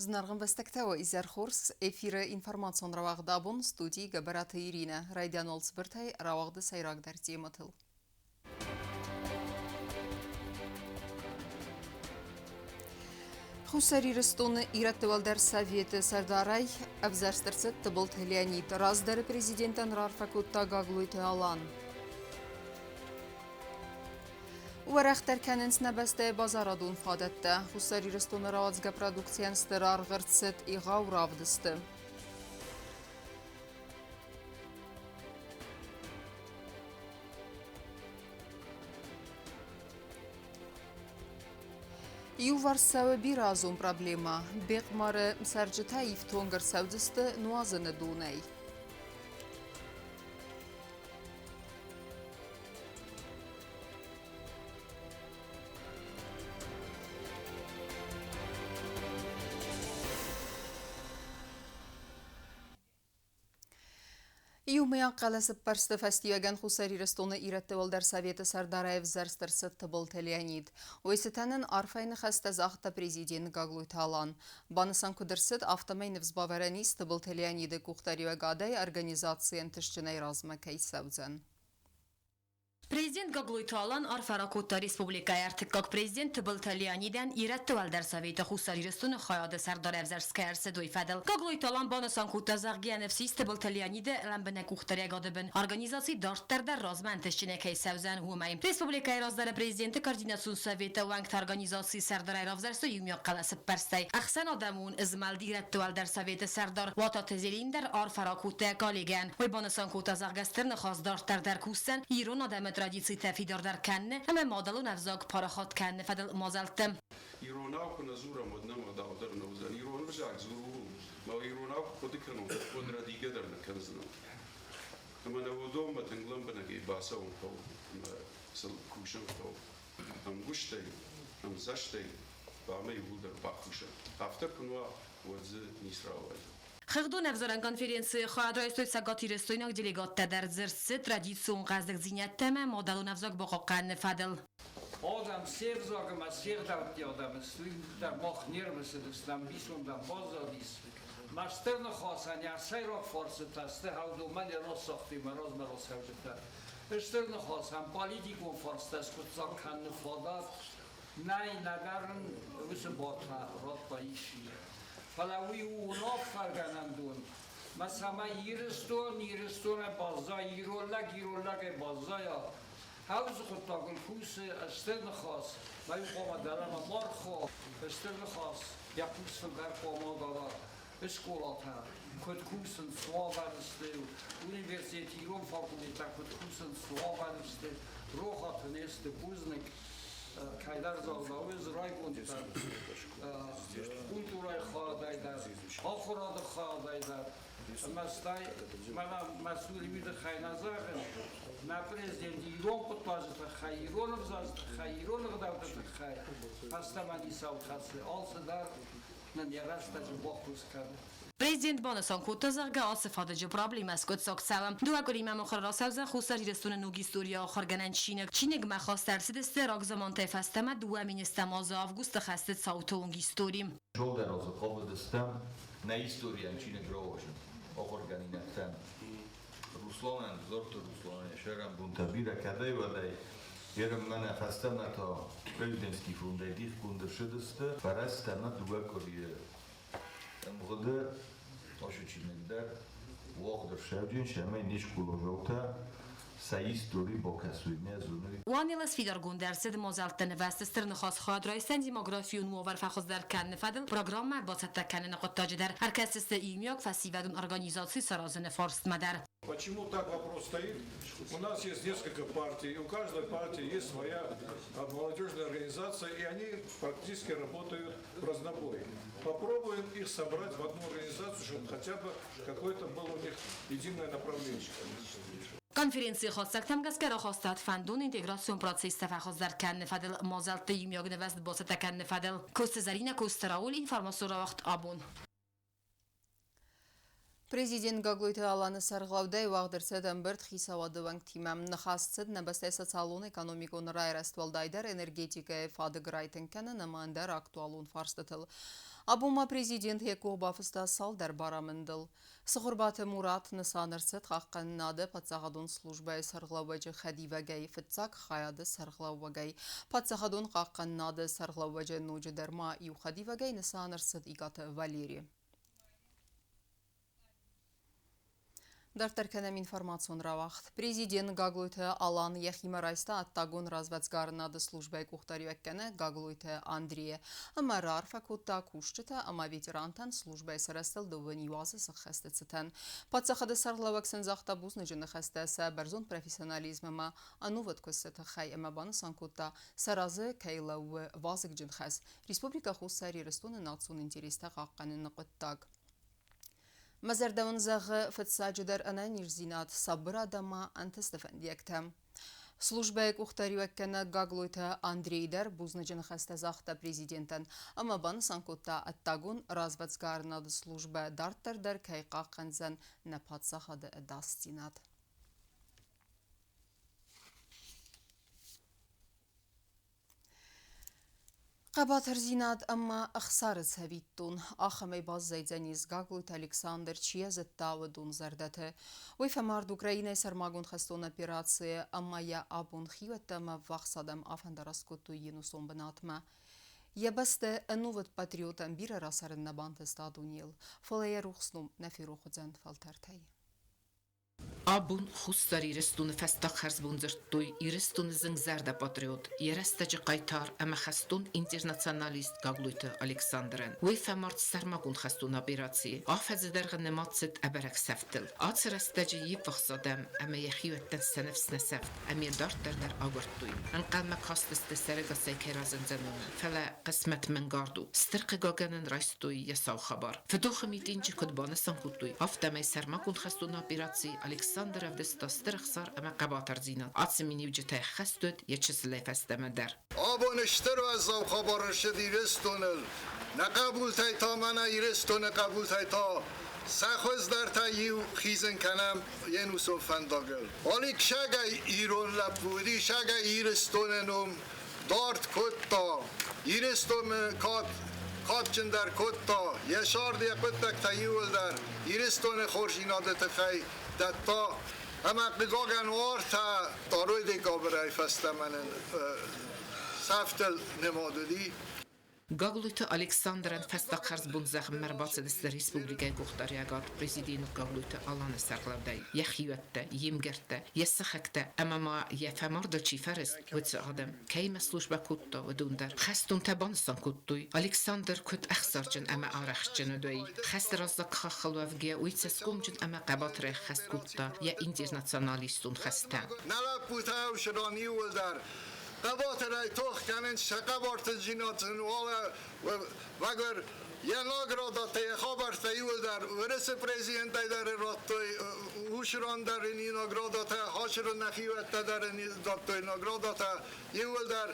Зынаргъ ӕмбӕстӕгтӕ, уӕ изӕр хорз! Эфиры информацион рауагъд абон студийы Гӕбӕраты Иринӕ. Райдиан уал цыбыртӕй рауагъды сӕйрагдӕр темӕтыл. Хуссар Ирыстоны Ирӕтты уӕлдӕр советы сӕрдарӕй ӕвзӕрст ӕрцыд Тыбылты Леонид. Раздӕры президентӕн раарфӕ кодта Гаглойты Алан. Уӕрӕхдӕр кӕнынц нӕ бӕстӕйы базарадон фадӕттӕ. Хуссар Ирыстоны рауадзгӕ продукцийӕн стыр аргъ ӕрцыд егъау равдысты. Иуварс цӕуы бирӕазон проблемӕ. Бехъмары цӕрджытӕ ифтонг ӕрцӕудзысты нуазыны донӕй. Иумӕйаг хъӕлӕсӕппӕрсты фӕстиуӕгӕн Хуссар Ирыстоны Ирӕтты Уӕлдӕр Советы сӕрдарӕй ӕвзӕрст ӕрцыд Тыбылты Леонид. Уый цытӕн ын арфӕйы ныхӕстӕ загъта президент Гаглойты Алан. Банысан куыд ӕрцыд, афтӕмӕй ныфс бавӕрӕн ис Тыбылты Леониды къухдариуӕгадӕй организаци ӕнтыстджынӕй размӕ кӕй цӕудзӕн. Президент Гаглойты Алан арфӕ ракодта республикӕйы ӕртыккаг президент Тыбылты Леонидӕн Ирӕтты Уӕлдӕр Советы Хуссар Ирыстоны хайады сӕрдар ӕвзӕрст кӕй ӕрцыд, уый фӕдыл. Гаглойты Алан банысан кодта, зӕгъгӕ, ныфс ис Тыбылты Леониды лӕмбынӕг къухдариуӕгады бын организаци дарддӕр дӕр размӕ ӕнтыстджынӕй кӕй цӕудзӕн, уымӕй. Республикӕйы раздӕры президенты координацион советы уӕнгты организацийы сӕрдарӕй равзӕрстой иумиаг хъӕлӕсӕппӕрстӕй ӕхсӕнадӕмон змӕлд Ирӕтты Уӕлдӕр Советы сӕрдар Уататы Зелим дӕр арфӕ ракодта коллегӕн. Уый банысан кодта, зӕгъгӕ, стыр ныхас дарддӕр дӕр кусдзӕн ирон адӕмы традицитӕ фидардӕр кӕныны ӕмӕ мадӕлон ӕвзаг парахат кӕныны фӕдыл мадзӕлтты. Иронау куы нӕ дзурӕм, уӕд нӕм ӕгъдау дӕр нӕ уыдзӕн. Ирон ӕвзаг дзурын у, ӕмӕ иронау куы хъуыды кӕнон, уӕд рӕдийгӕ дӕр нӕ кӕндзынӕн. Ӕмӕ нӕ уыдонмӕ тынг лӕмбынӕгӕй бацӕуын хъӕуы ӕмӕ сыл кусын хъӕуы. Ӕмгуыстӕй, ӕмдзастӕй хъуамӕ иууылдӕр бакусӕм. Афтӕ куы нӕ уа, уӕд дзы ницы рауайдзӕн. Хыгъдон ӕвзарӕн конференцийы хайад райстой цӕгатирыстойнаг делегаттӕ дӕр. Дзырд цыд традицион хъӕздыгдзинӕдтӕ ӕмӕ мадӕлон ӕвзаг бахъахъхъӕныны фӕдыл. Адӕм се взаг ӕмӕ се гъдӕутти адӕмы дӕр мах не рымысыдыстӕм, ӕмбисондӕн баззадис. Ма стыр ныхасӕн йӕ сӕйраг фарсытӕ сты Хӕудомӕн йӕ рацагъдимӕ размӕ рацӕуджытӕ. Стыр ныхасӕн политикон фарстӕ скъуыддзаг кӕныны фадат нӕй, нӕдӕр ын уыцы бартӕ радта исчи. Фӕлӕ уый у уынаффӕгӕнӕндон, мӕ цӕмӕй Ирыстон Ирыстонӕй баззайа, ирон лӕг ирон лӕгӕй баззайа, Хӕуыдзы хъуыддагыл кусы Стыр Ныхас, мӕ иу хъуамӕ дӕлӕмӕ ма рхауа, Стыр Ныхас йӕ хъус фылдӕр хъуамӕ дара скъолатӕ куыд кусынц, уавӕр сты, университеты ирон факультеттӕ куыд кусынц, уавӕр сты, рохаты не сты, бузныг. Кӕйдӕр загъдӕуы дзы райгонд дӕр, культурӕйы хайадӕй дӕр, ахуырады хайадӕй дӕр. Ӕмӕ стӕй мӕнӕ мӕ цуры тыххӕй нӕ зӕгъын, нӕ президент ирон хъуыддаджы тыххӕй, ирон ӕвзаджы тыххӕй, ирон ӕгъдӕутты тыххӕй фӕстӕмӕ ницӕуыл хӕцы, алцыдӕр нын йӕ рӕстӕджы баххуыс кӕны. Президент банысан кодта, зӕгъгӕ, ацы фадыджы проблемӕ скъуыддзаг цӕуы. Дыууӕ къуыримӕ мыхуыр рацӕудзӕн Хуссар Ирыстоны ног историйы ахуыргӕнӕн чиныг. Чиныгмӕ хаст ӕрцыдысты рагзамантӕй фӕстӕмӕ 2000-ӕм азы августы хӕсты цауты онг истори. Цалдӕр азы хъавыдыстӕм нӕ историйӕн чиныг рауадзын ахуыргӕнинӕгтӕн. Русланӕн, Зорты Русланӕн йӕ сӕрӕнбонтӕ бирӕ кӕдӕй-уӕдӕй ерын мӕнӕ фӕстӕмӕ та президентский фондӕй дихгонд ӕрцыдысты фӕрӕзтӕ ӕмӕ дыууӕ къуырийы ӕмгъуыды ацы чиныг дӕр уагъд ӕрцӕуджын, цӕмӕй не скъоладзаутӕ сӕ истори бакӕсой, нӕ зоной. Уанелы сфидаргонд ӕрцыд мадзӕлтты нывӕзты Стыр Ныхас хайад райсдзӕн демографион уавӕр фӕхуыздӕр кӕныны фӕдыл программӕ бацӕттӕ кӕныны хъуыддаджы дӕр. Ӕркӕсдзысты иумиаг фӕсивӕдон организаци саразыны фарстмӕ дӕр. Почему так вопрос стоит? У нас есть несколько партий, и у каждой партии есть своя молодежная организация, и они практически работают в разнобой. Попробуем их собрать в одну организацию, чтобы хотя бы какое-то было у них единое направление. Конференцийы хатдзӕгтӕм гӕсгӕ рахастат фӕндон интеграцион процесстӕ фӕхуыздӕр кӕныны фӕдыл мадзӕлтты иумиаг нывӕзт бацӕттӕ кӕныны фӕдыл. Коцты Зӕринӕ, Коцты Рауль, информацион рауагъд абон. Президент Гаглойты Аланы сӕргълӕудӕй уагъд ӕрцыд ӕмбырд хицауады уӕнгтимӕ. Ныхас цыд нӕ бӕстӕйы социалон-экономикон райрӕзт, уӕлдайдӕр энергетикӕйы фадыг райтынг кӕнын ӕмӕ ӕндӕр актуалон фарстытыл. Абон ма президент йӕ къух бафыста цалдӕр барамындыл. Цыхуырбаты Мурат нысан ӕрцыд хъахъхъӕнынады паддзахадон службӕйы сӕргълӕууӕджы хӕдивӕгӕй, фыццаг хайады сӕргълӕууӕгӕй. Паддзахадон хъахъхъӕнынады сӕргълӕууӕджы ноджыдӕр ма иу хӕдивӕгӕй нысан ӕрцыд Икъаты Валери. Дарддӕр кӕнӕм информацион рауагъд. Президент Гаглойты Алан йӕхимӕ райста ӕддагон развӕдсгарынады службӕйы къухдариуӕггӕнӕг Гаглойты Андрейы ӕмӕ раарфӕ кодта кусджытӕ ӕмӕ ветерантӕн службӕйы сарӕзтыл дыууын иу азы сыххӕсты цытӕн. Паддзахады сӕргълӕууӕг сын загъта бузныджы ныхӕстӕ сӕ бӕрзонд профессионализм ӕмӕ ӕнувыд куысты тыххӕй ӕмӕ банысан кодта, сӕ разы кӕй лӕууы вазыгджын хӕс Республикӕ Хуссар Ирыстоны национ интерестӕ хъахъхъӕныны хъуыддаг. Мӕ зӕрдӕ уын зӕгъы, фыццаджыдӕр ӕнӕниздзинад, сабырад ӕмӕ ӕнтысты фӕндиӕгтӕ. Службӕйы къухдариуӕггӕнӕг Гаглойты Андрей дӕр бузныджы ныхӕстӕ загъта президентӕн ӕмӕ банысан кодта, ӕддагон развӕдсгарынады службӕ дарддӕр дӕр кӕй хъахъхъӕндзӕн нӕ паддзахады ӕдасдзинад. Хъӕбатырдзинад ӕмӕ ӕхсары цӕвиттон ахӕмӕй баззайдзӕнис Гаглойты Александр, чи йӕ зыдта, уыдон зӕрдӕты. Уый фӕмард Украинӕйы сӕрмагонд хӕстон операцийы ӕмӕ йӕ абон хиуӕттӕ ӕмӕ ӕввахс адӕм афӕндараст кодтой йе нусон бынатмӕ. Йӕ бӕстӕ ӕнувыд патриотӕн бирӕ рацӕрын нӕ бантыст а дунейыл, фӕлӕ йӕ рухс ном нӕ ферох уыдзӕн фӕлтӕртӕй. Абон Хуссар Ирыстоны фӕстаг хӕрзбон дзырдтой Ирыстоны зынгзӕрдӕ патриот, йӕ рӕстӕджы хъайтар ӕмӕ хӕстон интернационалист Гаглойты Александрӕн. Уый фӕмард сӕрмагонд хӕстон операцийы. Афӕдзы дӕргъы нымад цыд ӕбӕрӕг сӕфтыл. Ацы рӕстӕджы йе ввахс адӕм ӕмӕ йӕ хиуӕттӕн сӕ ныфс нӕ сӕфт ӕмӕ йӕ дарддӕр дӕр агуырдтой. Ӕнхъӕлмӕ кастысты сӕрӕгасӕй кӕй разындзӕн, уымӕ. Фӕлӕ хъысмӕт мӕнгард у. Стыр хъыгагӕн ын райстой йӕ сау хабар. Фыдохы митинджы куыд банысан кодтой, афтӕмӕй сӕрмагонд хӕстон операцийы Александр ӕвдыста стыр ӕхсар ӕмӕ хъӕбатырдзинад. Ацы миниуджытӕй хӕст уыд йӕ чысылӕй фӕстӕмӕ дӕр. Абон стыр уӕззау хабар ӕрцыд Ирыстоныл. Нӕ хъӕбултӕй та, мӕнӕ Ирыстоны хъӕбултӕй та сӕ хуыздӕртӕй иу хизын кӕнӕм йе нусон фӕндагыл. Алик сагӕй ирон лӕппу уыди, сагӕй Ирыстоны ном дард кодта, Ирыстоны кад кадджындӕр кодта, йӕ цард, йӕ хъуыддӕгтӕ иууылдӕр Ирыстоны хорздзинады тыххӕй дӕтта. Ӕмӕ хъыгагӕн уартӕ второй декабрӕй фӕстӕмӕ нын сӕфтыл нымад уыди. Гаглойты Александрӕн фӕстаг хӕрзбон зӕгъынмӕ ӕрбацыдысты республикӕйы къухдариуӕгад президент Гаглойты Аланы сӕргълӕудӕй, йӕ хиуӕттӕ, йе мгӕрттӕ, йӕ сыхӕгтӕ ӕмӕ ма йӕ фӕмардыл чи фӕрыст, уыцы адӕм. Кӕимӕ службӕ кодта, уыдон дӕр. Хӕстонтӕ банысан кодтой, Александр куыд ӕхсарджын ӕмӕ арӕхстджын уыд, уый. Хӕсты раззаг хаххыл уӕвгӕйӕ, уый цӕсгомджын ӕмӕ хъӕбатырӕй хӕст кодта йӕ интернационалистон хӕстӕ. Нӕ лӕппутӕ ӕвсӕдон иууылдӕр хъӕбатырӕй тох кӕнынц сӕ хъӕбатырдзинад сын уӕлӕ мӕгуыр йӕ наградатӕ, йӕ хабӕрттӕ иууылдӕр Уырысы президентӕй дӕр радтой, Усран дӕр ын наградатӕ, Хачыры нӕхиуӕттӕ дӕр ын радтой наградатӕ иууылдӕр.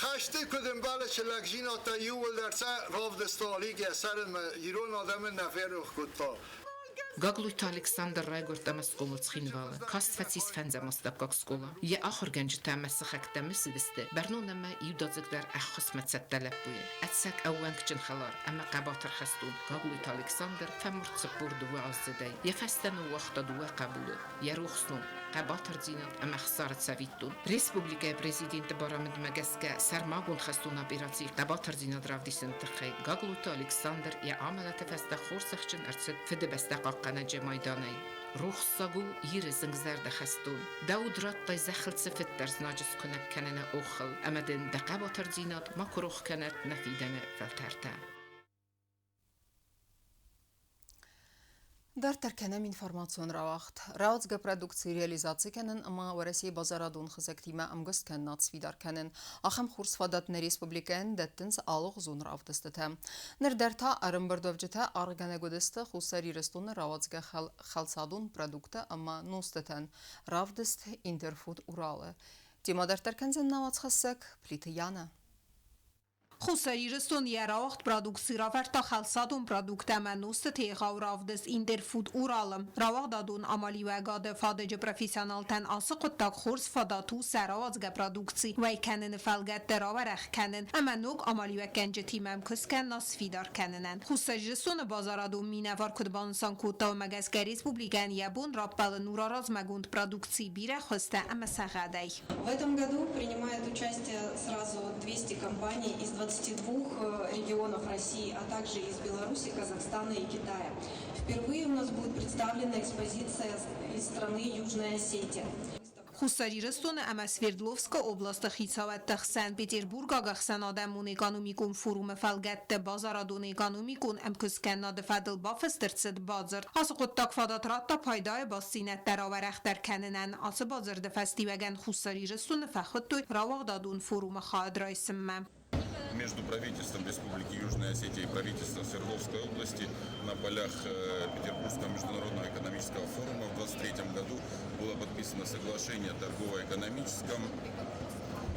Хӕсты куыд ӕмбӕлы лӕгдзинӕдтӕ иууылдӕр сӕ равдыста Алик йӕ цӕрынмӕ ирон адӕмы нӕ ферох кодта. Гаглойты Александр райгуырд ӕмӕ схъомыл Цхинвалы. Каст фӕцис фӕндзӕм астӕуккаг скъола. Йӕ ахуыргӕнджытӕ ӕмӕ сыхӕгтӕ мысыдысты бӕрнон ӕмӕ иудадзыгдӕр ӕххуысмӕ цӕттӕ лӕппуйы. Ӕцӕг ӕууӕнкджын хӕлар ӕмӕ хъӕбатыр хӕстон Гаглойты Александр фӕмард 42 аздзыдӕй. Йӕ фӕстӕ ныууагъта дыууӕ хъӕбулы. Йӕ рухс ном, хъӕбатырдзинад ӕмӕ ӕхсары цӕвиттон. Республикӕйы президенты барамындмӕ гӕсгӕ сӕрмагонд хӕстон операцийы хъӕбатырдзинад равдисыны тыххӕй Гаглойты Александр йӕ амӕлӕты фӕстӕ хорзӕхджын ӕрцыд Фыдыбӕстӕ хъахъхъӕнӕджы майданӕй. Рухссаг у Иры зынгзӕрдӕ хӕстон. Дӕ уд радтай зӕххыл цыфыддӕр знаджы скуынӕг кӕныны охыл ӕмӕ дын дӕ хъӕбатырдзинад макуы рох кӕнӕд нӕ фидӕны фӕлтӕртӕ. Дарддӕр кӕнӕм информацион рауагъд. Рауадзгӕ продукци реализаци кӕнын ӕмӕ Уӕрӕсейы базарадон хызӕгтимӕ ӕмгуысткӕнынад сфидар кӕнын. Ахӕм хорз фадат нӕ республикӕйӕн дӕттынц алыгъуызон равдыстытӕ. Ныр дӕр та ӕрӕмбырдуӕвджытӕ аргъгӕнӕг уыдысты Хуссар Ирыстоны рауадзгӕ хӕлцадон продукттӕ ӕмӕ нозтытӕн. Равдыст «Интерфуд Урал-ы». Темӕ дарддӕр кӕндзӕн нӕ уацхӕссӕг Плиты Янӕ. Хуссар Ирыстон йӕ рауагъд продукци равӕрдта хӕлцадон продукттӕ ӕмӕ нозтыты егъау равдыст «Интерфуд Урал-ы». Рауагъдадон амалиуӕгады фадыджы профессионалтӕн ацы хъуыддаг хорз фадат у сӕ рауадзгӕ продукци уӕй кӕныны фӕлгӕтты рауӕрӕх кӕнын ӕмӕ ног амалиуӕггӕнджытимӕ ӕмкуысткӕнынад сфидар кӕнынӕн. Хуссар Ирыстоны базарадон минӕвар куыд банысан кодта, уымӕ гӕсгӕ республикӕйӕн йӕ бон раппӕлын у раразмӕгонд продукцийы бирӕ хуызтӕ ӕмӕ сӕ гъӕдӕй. В этом году принимает участие сразу 200 компаний из 22 регионов России, а также из Беларуси, Казахстана и Китая. Впервые у нас будет представлена экспозиция из страны Южная Осетия. Хуссар Ирыстоны ӕмӕ Свердловскы областы хицауӕдты хсӕн Петербургаг ӕхсӕнадӕмон экономикон форумы фӕлгӕтты базарадон-экономикон ӕмкуысткӕнынады фӕдыл бафыст ӕрцыд бадзырд. Ацы хъуыддаг фадат радта пайдайы бастдзинӕдтӕ рауӕрӕхдӕр кӕнынӕн. Ацы бадзырды фӕстиуӕгӕн Хуссар Ирыстоны фӕхуыдтой рауагъдадон форумы хайад райсынмӕ. Между правительством Республики Южная Осетия и правительством Свердловской области на полях Петербургского международного экономического форума в 2023 году было подписано соглашение о торгово-экономическом,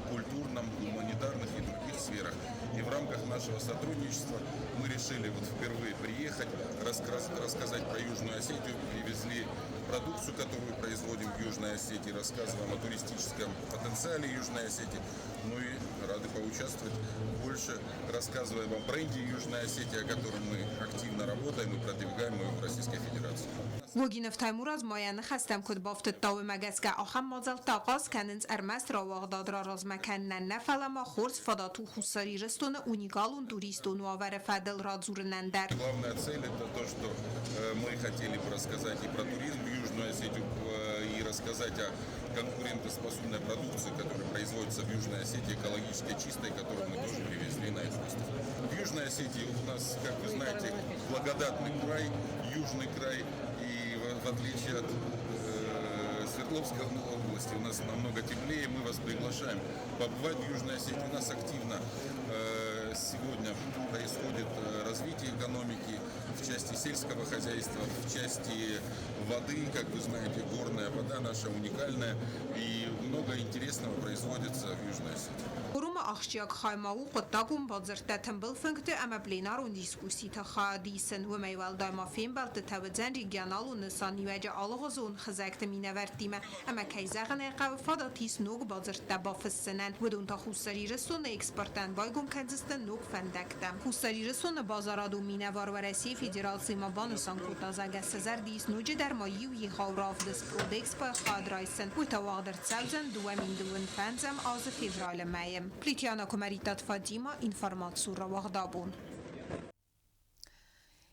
культурном, гуманитарных и других сферах. И в рамках нашего сотрудничества мы решили вот впервые приехать, рассказать про Южную Осетию, привезли продукцию, которую производим в Южной Осетии, рассказываем о туристическом потенциале Южной Осетии, ну и рады поучаствовать больше, рассказывая вам о бренде Южная Осетия, о котором мы активно работаем и продвигаем его в Российской Федерации. Логинов Таймураз ма йӕ ныхӕстӕм куыд бафтыдта, уымӕ гӕсгӕ ахӕм мадзӕлттӕ ахъаз кӕнынц ӕрмӕст рауагъдад раразмӕ кӕнынӕн нӕ, фӕлӕ ма хорз фадат у Хуссар Ирыстоны уникалон туристон уавӕры фӕдыл радзурынӕн дӕр. Главная цель это то, что мы хотели бы рассказать и про туризм в Южную Осетию, и рассказать о конкурентоспособной продукции, которая производится в Южной Осетии, экологически чистой, которую мы тоже привезли на эту выставку. В Южной Осетии у нас, как вы знаете, благодатный край, южный край, и в отличие от Свердловской области у нас намного теплее. Мы вас приглашаем побывать в Южной Осетии. У нас активно сегодня происходит развитие экономики в части сельского хозяйства, в части воды. Как вы знаете, горная вода наша уникальная. И много интересного производится в Южной Осетии. Форумы ахсджиаг хай ма у хъуыддагон бадзырдтӕ, тымбыл фынгты ӕмӕ пленарон дискусситы хайад исын. Уымӕй уӕлдай ма фембӕлдтытӕ уыдзӕн регионалон нысаниуӕджы алыгъуызон хызӕгты минӕвӕрттимӕ ӕмӕ, кӕй зӕгъын ӕй хъӕуы, фадат ис ног бадзырдтӕ бафыссынӕн. Уыдон та Хуссар Ирыстоны экспортӕн байгом кӕндзысты ног фӕндӕгтӕ. Хуссар Ирыстоны базарадон минӕвар Уӕрӕсейы Федерацимӕ банысан кодта, зӕгъгӕ, сӕ зӕрды ис ноджыдӕр ма иу егъау равдыст Продэкспо-йы хайад райсын. Уый та уагъд ӕрцӕудзӕн 2025 азы февралы мӕйы. Плитьяна Куымӕридтаты Фатима, информацион рауагъдабон.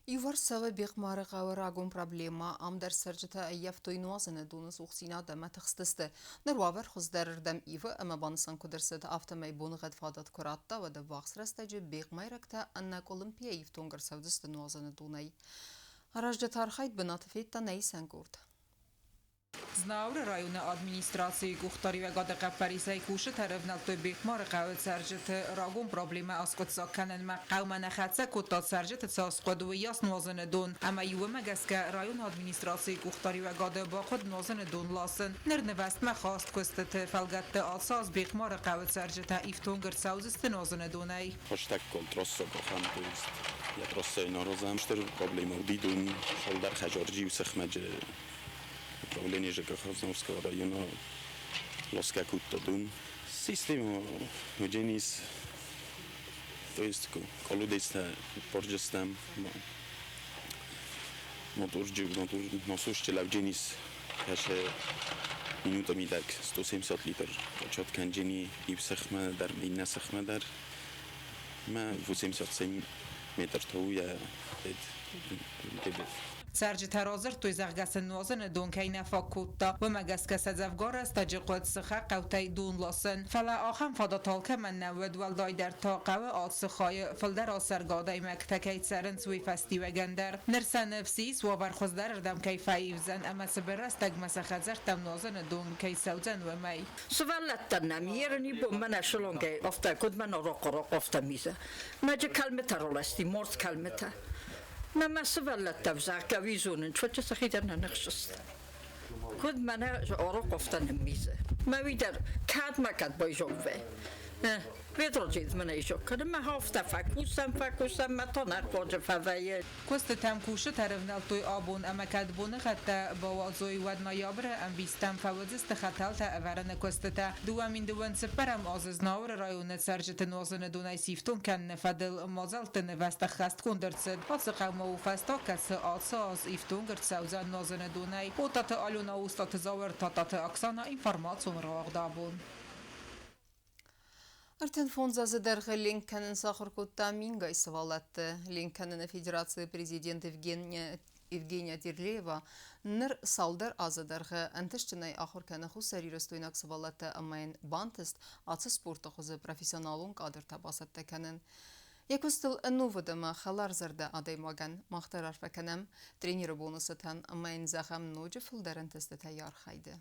Иуварс цӕуы Бехъмары хъӕуы рагон проблемӕ. Ам дӕр цӕрджытӕ ӕййӕфтой нуазыны доны цухдзинад ӕмӕ тыхстысты. Ныр уавӕр хуыздӕрырдӕм ивы ӕмӕ банысан куыд ӕрцыд, афтӕмӕй боныгъӕд фадат куы радта, уӕд ӕввахс рӕстӕджы бехъмайрӕгтӕ ӕнӕкъуылымпыйӕ ифтонг ӕрцӕудзысты нуазыны донӕй. Аразджыты архайд бынаты федта нӕ исӕн къорд. Знауыры районы администрацийы къухдариуӕгады хъӕппӕрисӕй кусджытӕ ӕрӕвнӕлдтой Бехъмары хъӕуы цӕрджыты рагон проблемӕ аскъуыддзаг кӕнынмӕ. Хъӕумӕ нӕ хӕццӕ кодта цӕрджыты цас хъуыд, уыйас нуазыны дон. Ӕмӕ уымӕ гӕсгӕ районы администрацийы къухдариуӕгады бахъуыд нуазыны дон ласын. Ныр нывӕзтмӕ хаст куыстыты фӕлгӕтты ацы аз Бехъмары хъӕуы цӕрджытӕ ифтонг ӕрцӕудзысты нуазыны донӕй. Фӕстаггон троссокохам, то есть я троссой нарозам стыр проблема уыди дон цалдӕр хӕджорджиу сыхмӕджы управление ЖКХ Знаурского района ласка кодта дон. Система уыдзӕнис, то есть колодецтӕ порджыстӕм, мотор насосчы лӕудженис кӕсы минута мидӕг 170 литр качать кӕнджени иу сыхмӕ дӕр, иннӕ сыхмӕ дӕр. Мӕ 87 метр та у йӕ дебет. Цӕрджытӕ радзырдтой, зӕгъгӕ сын нуазыны дон кӕй нӕ фаг кодта, уымӕ гӕсгӕ сӕ дзӕвгар рӕстӕджы хъуыд сыхаг хъӕутӕй дон ласын. Фӕлӕ ахӕм фадат алкӕмӕн нӕ уыд, уӕлдайдӕр та хъӕуы ацы хайы фылдӕр ацӕргӕ адӕймӕгтӕ кӕй цӕрынц, уый фӕстиуӕгӕн дӕр. Ныр сӕ ныфс ис, уавӕр хуыздӕрырдӕм кӕй фӕивдзӕн ӕмӕ цыбыр рӕстӕгмӕ сӕ хӕдзӕрттӕм нуазыны дон кӕй цӕудзӕн, уымӕй. Сывӕллӕттӕн нӕм ерыни бон мӕнӕ шылонгӕй афтӕ куыд мӕнӕ рохъ-рохъ афтӕ мизы. Мӕджы кӕлмытӕ раласти, морд кӕлмытӕ. Мӕ мӕ сывӕллӕттӕ взаггӕ уый зонын, чуӕджы сӕхи дӕр нӕ ныхсысты. Куыд мӕнӕ арохъ афтӕ ныммизы. Мӕ уый дӕр кӕд ма кӕд байзонвӕ. Ведроджы мӕ исок мӕ хафта фӕкусӕм, фӕкусӕм, мӕ та нӕ хъуаджы фӕвӕййы. Куыстытӕм кусджытӕ ӕрӕвнӕлдтой абон ӕмӕ кӕд боныгъӕдтӕ бауадзой, уӕд ноябры ӕмбистӕм фӕуыдзысты хӕтӕлтӕ ӕвӕрыны куыстытӕ. 2024 азы Знауыры районы цӕрджыты нуазыны донӕй сифтонг кӕныны фӕдыл мадзӕлтты нывӕзт ӕххӕстгонд ӕрцыд. Ацы хъӕумӕ у фӕстаг, кӕцы ацы аз ифтонг ӕрцӕудзӕн нуазыны донӕй. Отаты Алена, Устаты Зауыр, Тататы Оксана, информацион рауагъд абон. 35 азы дӕргъы ленк кӕнын сахуыр кодта мингай сывӕллӕтты. Ленк кӕныны федерацийы президент Евгения Терлеева ныр цалдӕр азы дӕргъы ӕнтыстджынӕй ахуыр кӕны хуссарирыстойнаг сывӕллӕтты ӕмӕ йын бантыст ацы спорты хуызы профессионалон кадртӕ бацӕттӕ кӕнын. Йӕ куыстыл ӕнувыд ӕмӕ хӕларзӕрдӕ адӕймагӕн мах дӕр арфӕ кӕнӕм тренеры боны цытӕн ӕмӕ йын зӕгъӕм ноджы фылдӕр ӕнтыстытӕ йӕ архайды.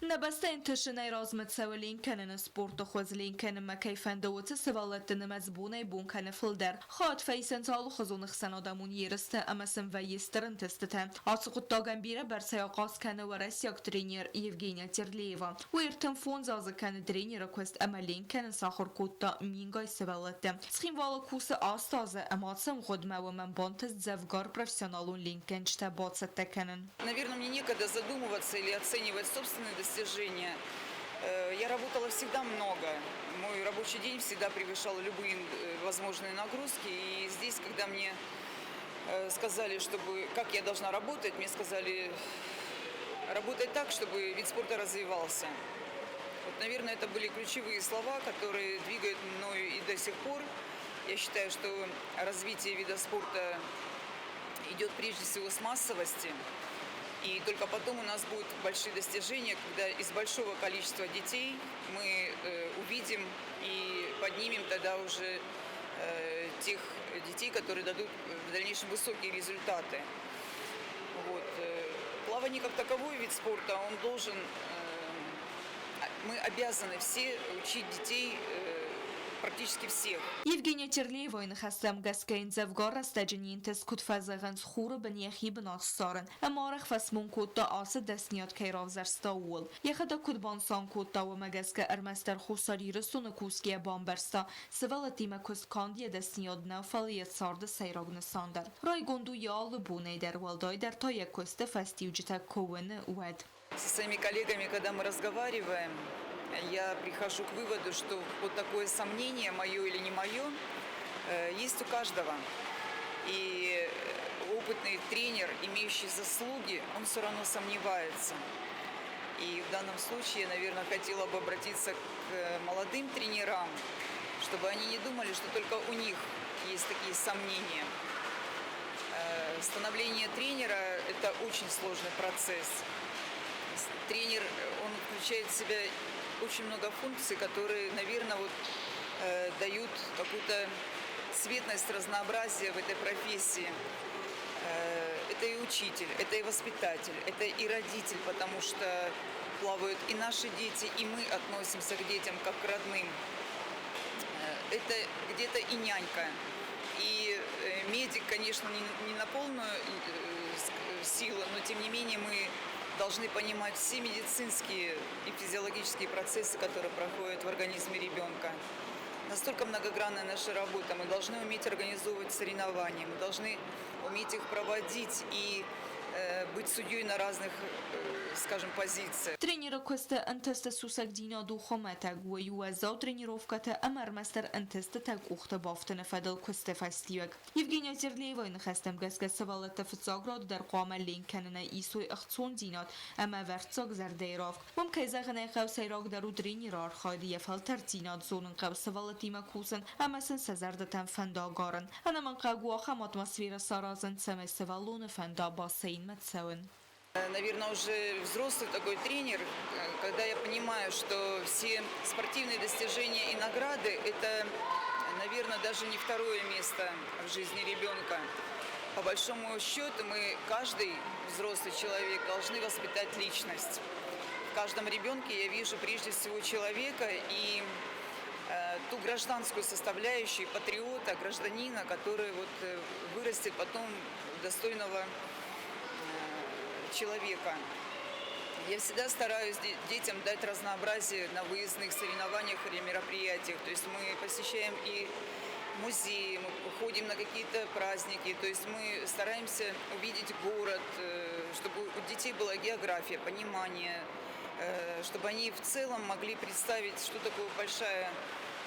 Нӕ бӕстӕйы ӕнтысынӕй размӕ цӕуы ленк кӕныны спорты хуыз. Ленк кӕнынмӕ кӕй фӕнды, уыцы сывӕллӕтты нымӕц бонӕй-бон кӕны фылдӕр. Хатт фӕисынц алыхуызон ӕхсӕнадӕмон ерыстӕ ӕмӕ сын вӕййы стыр ӕнтыстытӕ. Ацы хъуыддагӕн бирӕ бӕрцӕй ахъаз кӕны уӕрӕсейаг тренер Евгения Терлеева. Уый 35 азы кӕны тренеры куыст ӕмӕ ленк кӕнын сахуыр кодта мингай сывӕллӕтты. Цхинвалы кусы 8 азы ӕмӕ ацы ӕмгъуыдмӕ уымӕн бантыст дзӕвгар профессионалон ленкгӕнджытӕ бацӕттӕ кӕнын. Наверное, мне некогда задумываться или оценивать собственные достижения. Я работала всегда много. Мой рабочий день всегда превышал любые возможные нагрузки. И здесь, когда мне сказали, чтобы, как я должна работать, мне сказали работать так, чтобы вид спорта развивался. Вот, наверное, это были ключевые слова, которые двигают мною и до сих пор. Я считаю, что развитие вида спорта идет прежде всего с массовости. И только потом у нас будут большие достижения, когда из большого количества детей мы увидим и поднимем тогда уже тех детей, которые дадут в дальнейшем высокие результаты. Вот. Плавание как таковой вид спорта, он должен, мы обязаны все учить детей, практически всех. Евгения Терлеевайы ныхӕстӕм гӕсгӕ йын дзӕвгар рӕстӕджы не нтыст, куыд фӕзӕгъынц, хуры бын йӕхи бынат ссарын. Ӕмӕ арӕх фӕсмон кодта, ацы дӕсныйад кӕй равзӕрста, ууыл. Йӕхӕдӕг куыд банысан кодта, уымӕ гӕсгӕ ӕрмӕстдӕр Хуссар Ирыстоны кусгӕйӕ бамбӕрста, сывӕллӕттимӕ куыст канд йӕ дӕсныйад нӕу, фӕлӕ йӕ царды сӕйраг нысан дӕр. Райгонд у йӕ алы бонӕй дӕр, уӕлдайдӕр та йӕ куысты фӕстиуджытӕ куы уыны, уӕд. Со своими коллегами, когда мы разговариваем, я прихожу к выводу, что вот такое сомнение, мое или не мое, есть у каждого. И опытный тренер, имеющий заслуги, он все равно сомневается. И в данном случае я, наверное, хотела бы обратиться к молодым тренерам, чтобы они не думали, что только у них есть такие сомнения. Становление тренера – это очень сложный процесс. Тренер, он включает в себя очень много функций, которые, наверное, вот, дают какую-то цветность, разнообразие в этой профессии. Это и учитель, это и воспитатель, это и родитель, потому что плавают и наши дети, и мы относимся к детям как к родным. Это где-то и нянька. И медик, конечно, не на полную силу, но тем не менее мы должны понимать все медицинские и физиологические процессы, которые проходят в организме ребенка. Настолько многогранная наша работа. Мы должны уметь организовывать соревнования, мы должны уметь их проводить и быть судьей на разных, скажем, позициях. Тренеры куысты ӕнтысты сусӕгдзинад у хуымӕтӕг, уый у уӕззау тренировкӕтӕ ӕмӕ ӕрмӕстдӕр ӕнтыстытӕ къухты бафтыны фӕдыл куысты фӕстиуӕг. Евгения Терлеевайы ныхӕстӕм гӕсгӕ сывӕллӕттӕ фыццаг рады дӕр хъуамӕ ленк кӕнынӕй исой ӕхцондзинад ӕмӕ ӕвӕрццаг зӕрдӕйы равг. Уым, кӕй зӕгъын ӕй хъӕуы, сӕйрагдӕр у тренеры архайд, йӕ фӕлтӕрддзинад, зонын хъӕуы сывӕллӕттимӕ кусын ӕмӕ сын сӕ зӕрдӕтӕм фӕндаг арын. Ӕнӕмӕнгхъӕуӕг у ахӕм атмосферӕ саразын, цӕмӕй сывӕллоны фӕнда бассейнмӕ цӕуын. Наверное, уже взрослый такой тренер, когда я понимаю, что все спортивные достижения и награды – это, наверное, даже не второе место в жизни ребенка. По большому счету мы, каждый взрослый человек, должны воспитать личность. В каждом ребенке я вижу прежде всего человека и ту гражданскую составляющую патриота, гражданина, который вот вырастет потом в достойного человека. Я всегда стараюсь детям дать разнообразие на выездных соревнованиях или мероприятиях. То есть мы посещаем и музеи, мы ходим на какие-то праздники. То есть мы стараемся увидеть город, чтобы у детей была география, понимание, чтобы они в целом могли представить, что такое большая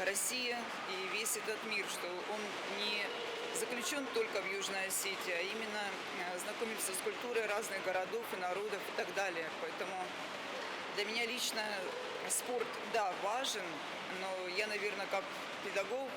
Россия и весь этот мир, что он не заключен только в Южной Осетии, а именно знакомиться с культурой разных городов и народов и так далее. Поэтому для меня лично спорт, да, важен, но я, наверное, как педагог,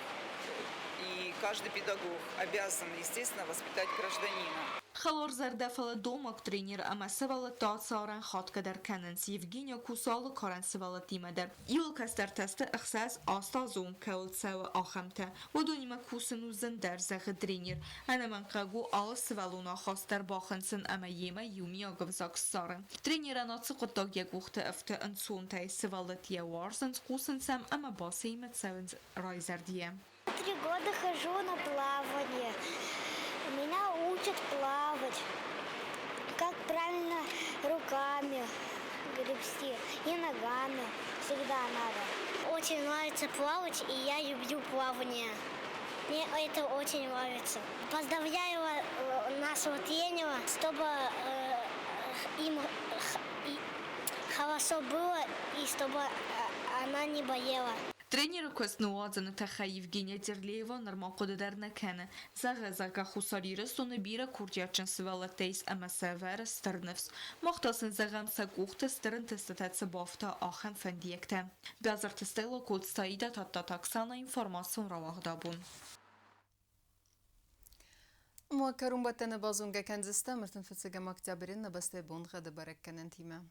и каждый педагог обязан, естественно, воспитать гражданина. Хӕларзӕрдӕ, фӕлӕ домаг тренер ӕмӕ сывӕллӕттӕ ацы арӕн хатгӕ дӕр кӕнынц. Евгения кусы алы карӕн сывӕллӕттимӕ дӕр. Иуыл кӕстӕртӕ сты 6-8 азы онг кӕуыл цӕуы, ахӕмтӕ. Уыдонимӕ кусын у зындӕр, зӕгъы тренер. Ӕнӕмӕнгхъӕуӕг у алы сывӕллоны ахаст дӕр бахынцын ӕмӕ йемӕ иумиаг ӕвзаг ссарын. Тренерӕн ацы хъуыддаг йӕ къухты ӕфты ӕнцонтӕй. Сывӕллӕтты йӕ уарзынц, хъусынц ӕм ӕмӕ бассейнмӕ цӕуынц райзӕрдийӕ. 3 года хожу на плавание. Меня учат плавать, как правильно руками гребсти и ногами всегда надо. Очень нравится плавать, и я люблю плавание. Мне это очень нравится. Поздравляю нашего тренера, чтобы им хорошо было и чтобы она не болела. Тренеры куыст ныууадзыны тыххӕй Евгения Терлеева нырма хъуыды дӕр нӕ кӕны. Зӕгъы, зӕгъгӕ, Хуссар Ирыстоны бирӕ курдиатджын сывӕллӕттӕ ис ӕмӕ сӕ ӕвӕры стыр ныфс. Мах та сын зӕгъӕм, сӕ къухты стыр ӕнтыстытӕ цы бафта, ахӕм фӕндиӕгтӕ. Бязырты Стелла, Коцты Аида, Тадтаты Оксана, информацион рауагъд Абон. Ма кӕронбӕттӕны базонгӕ кӕндзыстӕм 35 октябры нӕ бӕстӕйы боныгъӕды бӕрӕггӕнӕнтимӕ.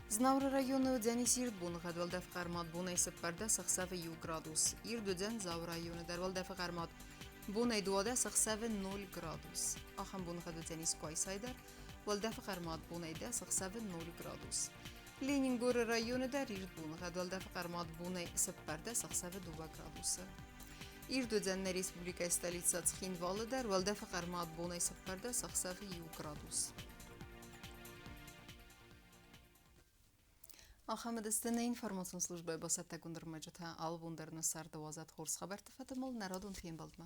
Знауыры районы уыдзӕнис ирд боныгъӕд, уӕлдӕфы хъӕрмад бонӕй 14, ӕхсӕвы 1 градус. Ирд уыдзӕн Дзауы районы дӕр, уӕлдӕфы хъӕрмад бонӕй 12, ӕхсӕвы 0 градус. Ахӕм боныгъӕд уыдзӕнис Къуайсайы дӕр, уӕлдӕфы хъӕрмад бонӕй 10, ӕхсӕвы 0 градус. Ленингоры районы дӕр ирд боныгъӕд, уӕлдӕфы хъӕрмад бонӕй 14, ӕхсӕвы 2 градусы. Ирд уыдзӕн нӕ республикӕйы столицӕ Цхинвалы дӕр, уӕлдӕфы хъӕрмад бонӕй 14, ӕхсӕвы 1 градус. Ахӕм уыдысты нӕ информацион службӕйы бацӕттӕгонд ӕрмӕджытӕ. Алы бон дӕр нӕ царды уадзӕд хорз хабӕртты фӕдыл нӕ радон фембӕлдмӕ.